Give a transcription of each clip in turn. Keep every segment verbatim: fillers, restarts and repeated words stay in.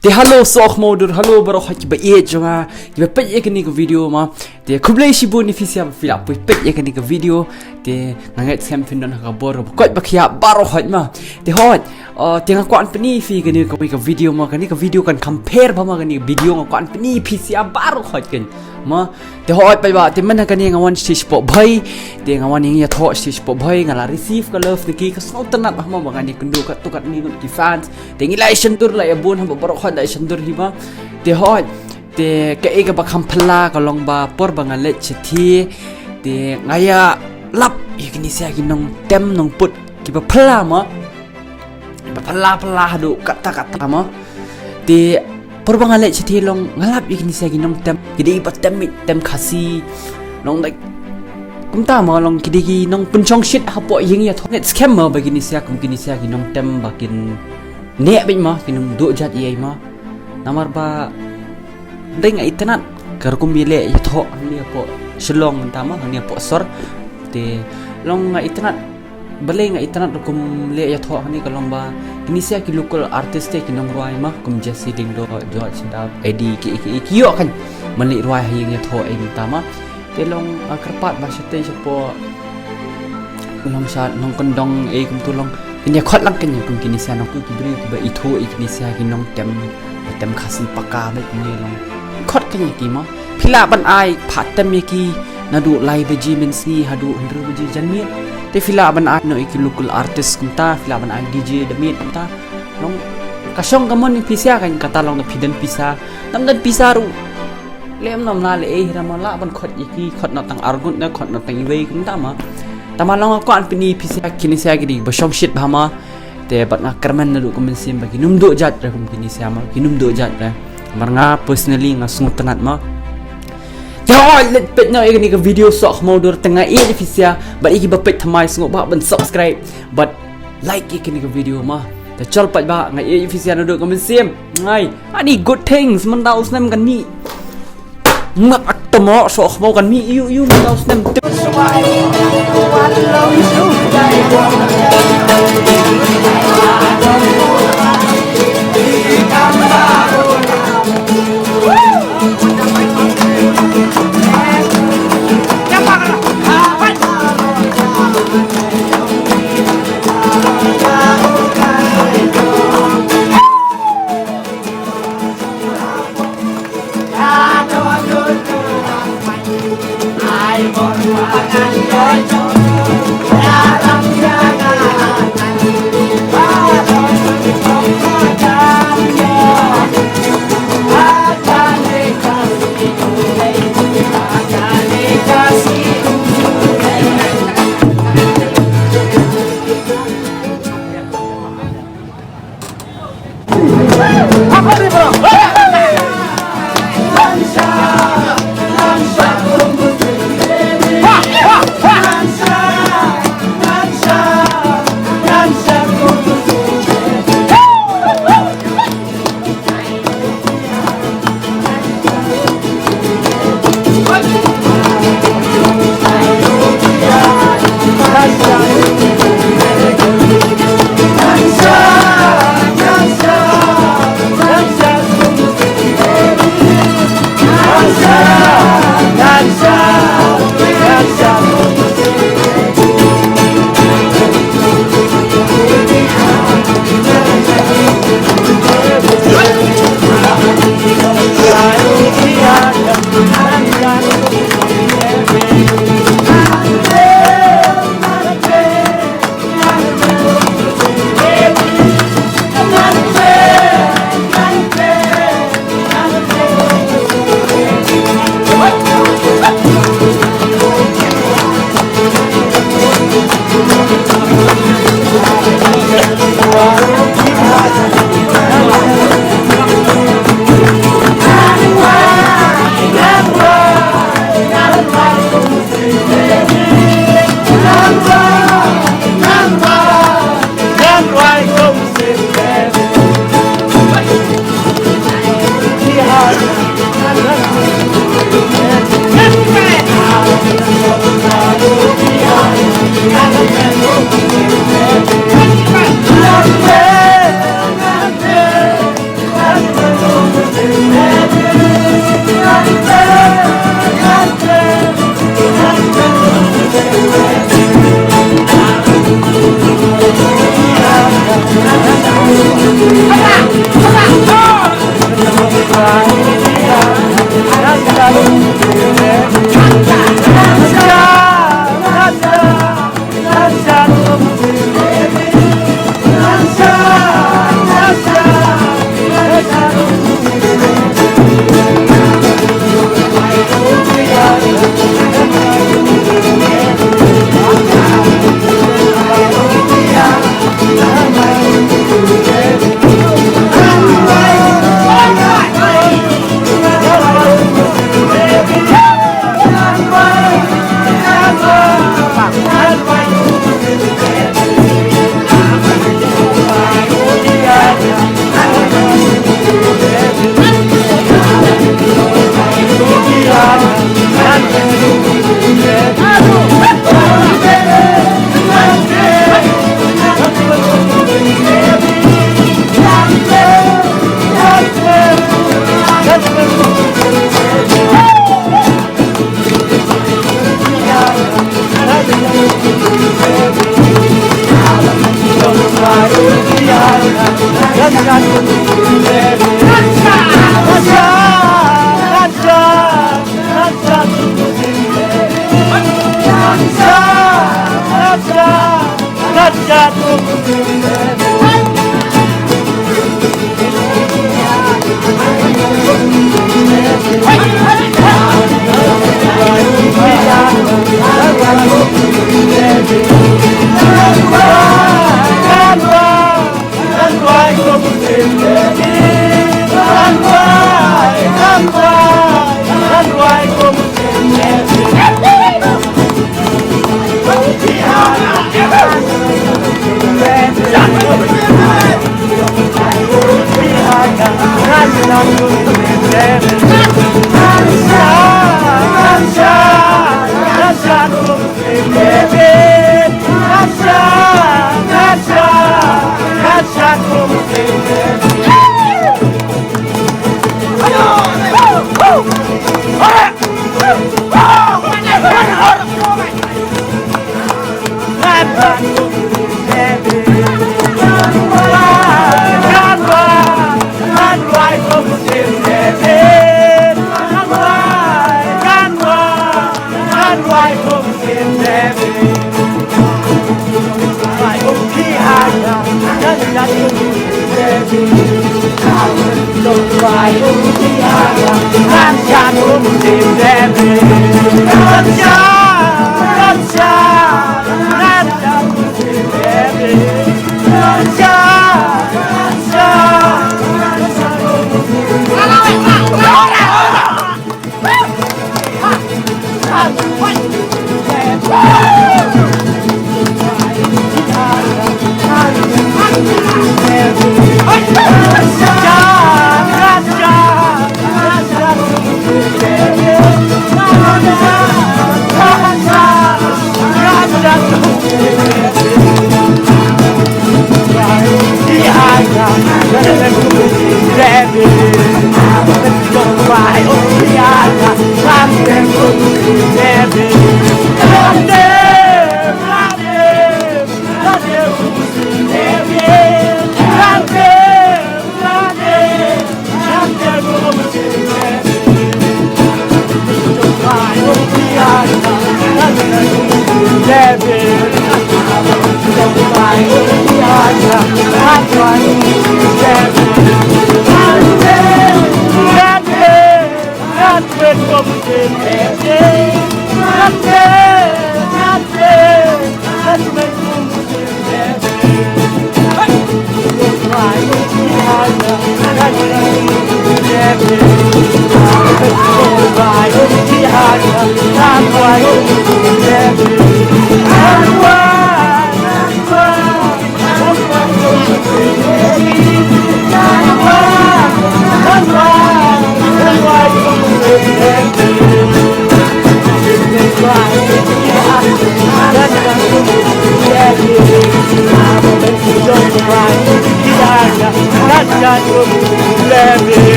Te hello soh khmaudur, hello baroh hoi kiba ïeit jong nga, kiba peit ïa kane ka video ma. Te khublei shibun ïa phi sha ba phi la poi peit ïa kane ka video. Te nga ngeit skhem phin don ha ka bor ba koit ba khiah baroh hoi ma. Te hoi, uh, te nga kwah pyni phi kane ka, ka video ma, kane ka video kan compare ba ma kane ka video, nga kwah pyni phi sha baroh hoi kan. Ma, te hoi paidbah, te mynta kane nga wan sha sha Pop Bhoi, te nga wan ïa thoh sha sha Pop Bhoi, nga la receive ka love na ki, ka sngewtynnat ba ma ba kane kynduh katto katne ngut ki fans. Te ngi la ïa shondur la ïa bun haba baroh hoi la ïa shondur hi ba. Te hoi, te kaei kaba kham phylla ka long ba por ba nga leit shathie, te nga ïa lap ïa kine sha ki nongtem nongput kiba phylla ma. Ba phylla phylla haduh katta katta ma. Te por ba nga leit shathie long nga lap ïa kine sha ki nongtem. Ki dei ba tem, tem Khasi. Long dei kumta ma, long ki dei ki nongpynshongshit hapoh ïing ïathoh. Ngeit skhem ma ba kine sha kum kine sha ki nongtem ba kin neh beit ma, kin ym duh jait ei ma. Namar ba dei nga itynnad ka rukom ïaleh ïathoh hangne hapoh Shillong mynta ma, hangne hapoh sor. Te long nga itynnad, balei nga itynnad rukom leh ïathoh hangne ka long ba kine sha ki local artist te ki nongrwai ma, kum Jesse Lyngdoh, George Shadap, Eddie, ki, ki, ki ïoh kan ban leit rwai ha ïing ïathoh ei mynta ma. Te long, ah, kyrpad ba shatei shapoh long sha nongkyndong ei kumtu long kin ïa khot lang kan ïa kum kine sha nongtu ki briew kiba ithuh ïa kine sha ki nongtem ba tem Khasi paka ba kine long. Khot kan ïa ki ma. Phi lah ban ai phah tem ïa ki naduh lai baje mynsngi haduh hynriew baje janmiet. Te phi lah ban ai noh ïa ki local artist kumta, phi lah ban ai D J da miet kumta. Long ka shong ka mon ïa phi sha kan, kata long da phi don pisa. Nam don pisa ruh. Lem nam la leh ei hi ra ma, lah ban khot ïa ki, khot noh tang arngut ne khot noh tang iwei kumta ma. Tangba long nga kwah pyni phi sha kine sha ki dei ba shongshit bha ma. Te bad nga kyrmen naduh ka mynsiem ba kin ym duh jait re kum kine sha ma, kin ym duh jait re. Namar nga personally nga sngewtynnat ma. Te hoi, leit peit noh ïa kane ka video soh khmaudur, te nga ïeit ïa phi sha bad ïa kiba peit thymmai sngewbha ban subscribe bad like ïa kane ka video ma. Te chol paidbah, nga ïeit ïa phi sha naduh ka mynsiem. Ngai, ani good things, mynta u snem kan mih. Mat ak tamo, soh khmau kan mih, ïu, ïu, mynta u snem.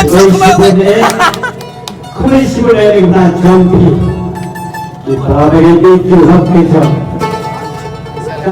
Khun shibun eh, khun shibun eh, ring ta champi. Kita bagi di tu hak kita.